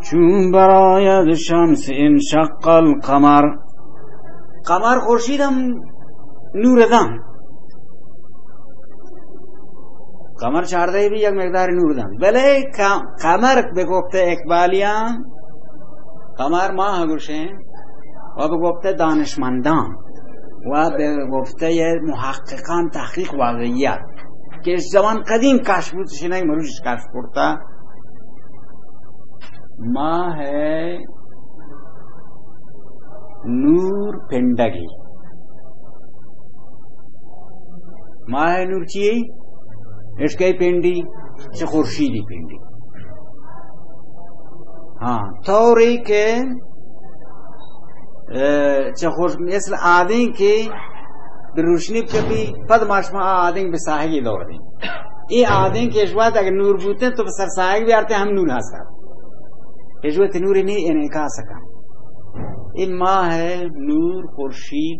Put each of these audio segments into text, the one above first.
چون برآید شمس انشق القمر. قمر، خورشید ہم نور داں. قمر چاردہ بی یک مقدار نور داں. بلے ق-، قمر بگوپتے اقبالیاں، قمر ماہ گوشیں، و بگوپتے دانشمنداں، و بگوپتے یہ محققان تحقیق واقعیات کہ اش زمان قدیم کشف بوت، شنگ مروچ کشف کرتا. ماہ نور پنڈگی. ماہ نور چی؟ اشکئی پنڈی، چہ خورشیدی پنڈی. ہاں، طوری کہ، اے، چہ خور-، مثل آدینک کہ بہ روشنی بکپی، پد ما شما آ آدینک بہ ساہگی دور دیں. اے آدینک کہ اش وقت اگر نور بوتیں تو بہ سر ساہگ بیارتے ہم نور ہستا. اش وقت نور نی انعکاس کن. اے ماہ نور خورشید،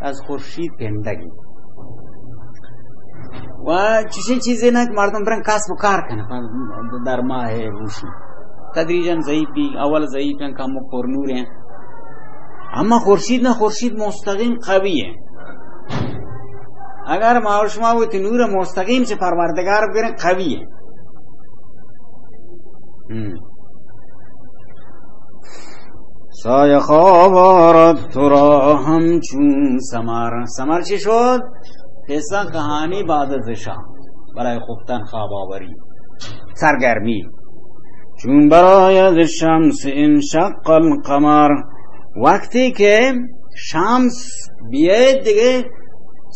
از خورشید پنڈگی. و چشیں چیزے نہ کہ مردم برن کسب و کار کنن در ماہ روشنی. تدریجاً ضعیف بی، اول ضعیف ہیں، کم و پر نور ہیں. اما خورشید نہ، خورشید مستقیم قوی ہیں. اگر ما و شما وتی نور مستقیم چہ پروردگار بگریں، قوی ہیں. ہم. سایہ خواب آرد تو را ہم چون ثمر. ثمر چی شد؟ قصہ کہانی بعد از عشاء، برای خفتن، خواب آوری، سرگرمی. چون برآید شمس انشق القمر، وقتی کہ شمس بیئے دگہ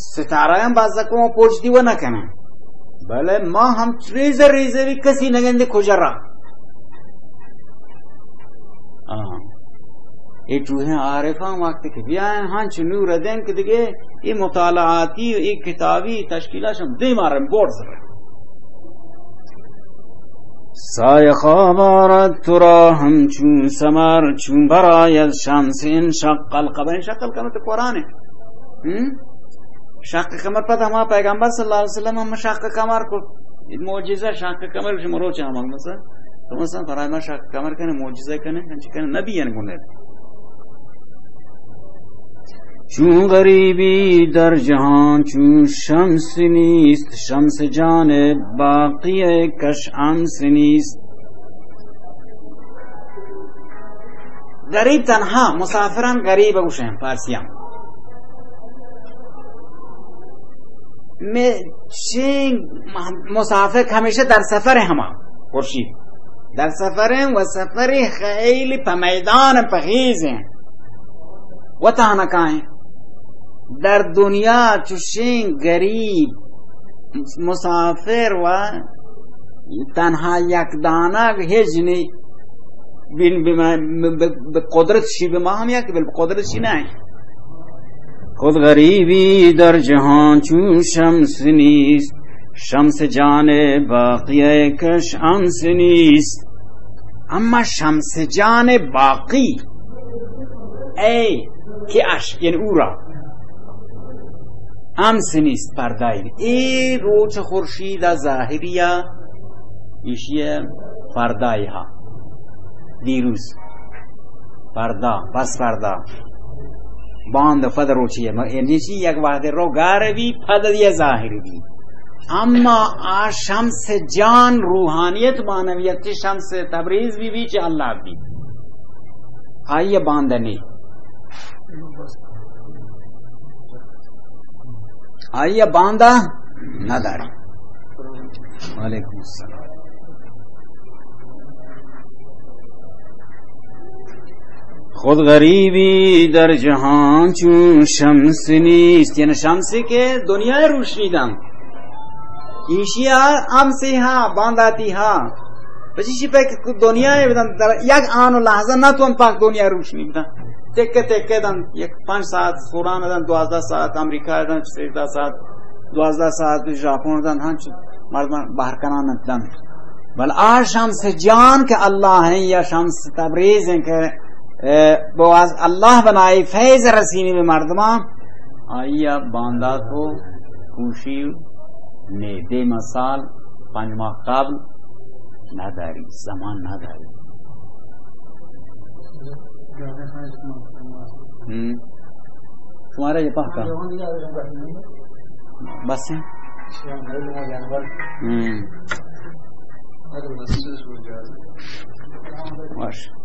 ستارہ ہم بازکو پوچ دیو نہ کنن. بلے ما ہم ریزہ ریزہ بی کسی نگندے کجا را. آ. اے ٹوہیں عارفاں وقت کہ بیائیں ہنچ نور دیں کہ دگہ اے مطالعاتی و اے کتابی تشکیلات ہم دیم آرن بورڈ سر. سایہ خواب آرد تو را ہم چون ثمر، چون برآید شمس انشق القمر. انشق القمر تو قرآن ہے. ہم؟ شق قمر پد ہما پیغمبر صلی اللہ علیہ وسلم ہم شق قمر کو معجزہ، شق قمر شما روچ عمل مثلا، تو مثلا فرائے ما شق قمر کنے، معجزہ کنے، ہنچ کنے، نبی ان گنے. چون غریبی در جهان چون شمس نیست، شمس جان باقی کش امس نیست. غریب تنہا، مسافران غریب گوشیں فارسیاں. میں چین مسافر ہمیشہ در سفر ہیں ہما خورشید. در سفر ہیں و سفر خیلی پہ میدان پہ خیز ہیں. و تہنا کائیں. در دنیا چشیں غریب مسافر و تنہا یک دانگ ہچ نی. بن بما-، ب-، ب-، بہ قدرت شی بہ ما ہم یک، بل بہ قدرت شی نہ. خود غریبی در جهان چون شمس نیست، شمس جان باقی کش امس نیست. اما شمس جان باقی، اے کہ اش، یعنی او را، امس نیست، پردائی. اے روچ خورشید ظاہری، ایشی پردائی ہا، دیروز پردا، پس پردا، باند پد روچی، یعنی چی، یک وحدے رو گار بی، پد دیگہ ظاہر بی. اما آ شمس جان، روحانیت، معنویت، چہ شمس تبریز بی بی، چہ اللہ بی، آئی باندا نی. آئی باندا نداری. وعلیکم السلام. خود غریبی در جهان چون شمس نیست، یعنی شمسی کہ دنیا روشنی دن. ایشی ءَ امسی ہا، بانداتی ہا. پچی شی پہ کہ دنیا ءَ بدن، در یک آن و لحظہ نہ تو ہم پاک دنیا روشنی بدن. تکہ تکہ دن، یک پنچ ساعت سوران دن، دوازدہ ساعت امریکہ دن، سیزدہ ساعت، دوازدہ ساعت ژاپن دن، ہنچ مردم بہر کنان دن. بل آ شمس جان کہ اللہ ہیں یا شمس تبریز ہیں کہ، اے، باز اللہ بنائی فیض رسینی بہ مردمان، آئی ءَ باندات و کوشی نی، دیم سال پنج ماہ قبل نداری، زمان نداری. ہوں۔ شمارا یہ پہکا۔ بس ہیں۔ ہوں۔ بس۔